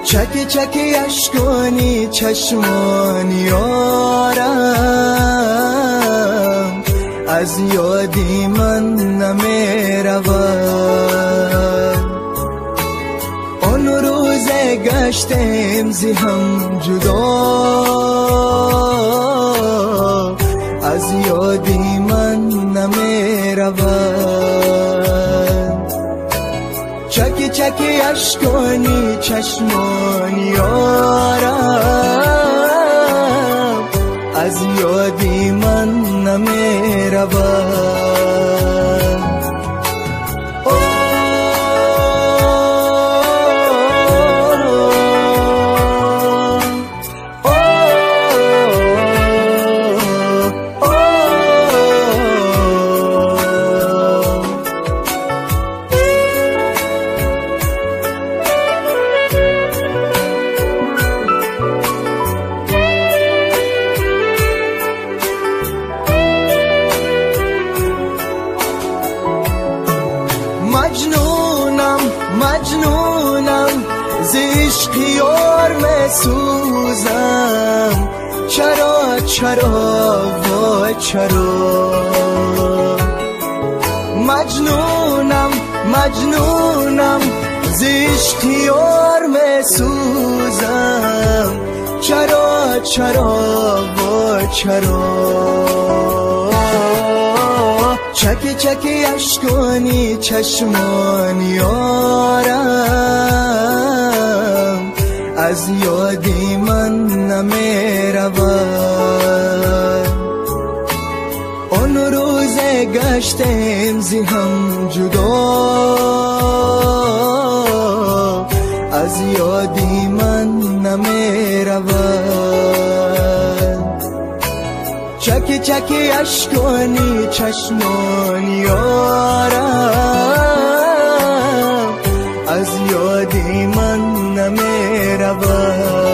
چکی چکی اشکانی چشمان یارم از یادی من نمی رود. آن روز گشتیم زی هم جدا از یادی من نمی رود. چکی چکی اشکانی چشمان یارم از یادی من نمی رود. مجنونم مجنونم ز عشق یار میسوزم، چرا چرا وای چرا. مجنونم مجنونم ز عشق یار میسوزم، چرا چرا وای چرا. چکی چکی اشکانی چشمان یارم از یادی من نمی رود. آن روز گشتیم زی هم جدا از یادی من نمی رود. چکی چکی اشکانی چشمان یارم از یادی من نمی رود.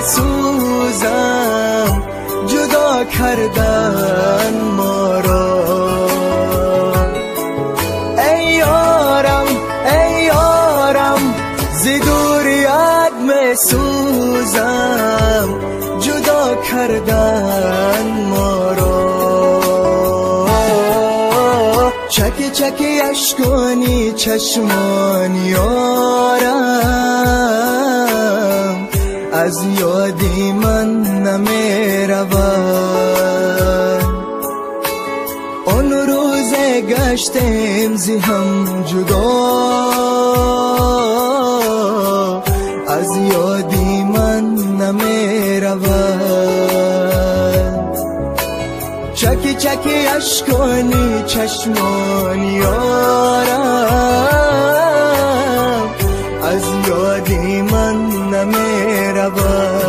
سوزم جدا کردن ما را، ای یارم ای یارم ز دوریت می سوزم جدا کردن ما را. چکی چکی اشکانی چشمان یارم از یادی من نمی رود. آن روز گشتیم زی هم جدا از یادی من نمی رود. چکی چکی اشکانی چشمان یارم از یادی من نمی رود.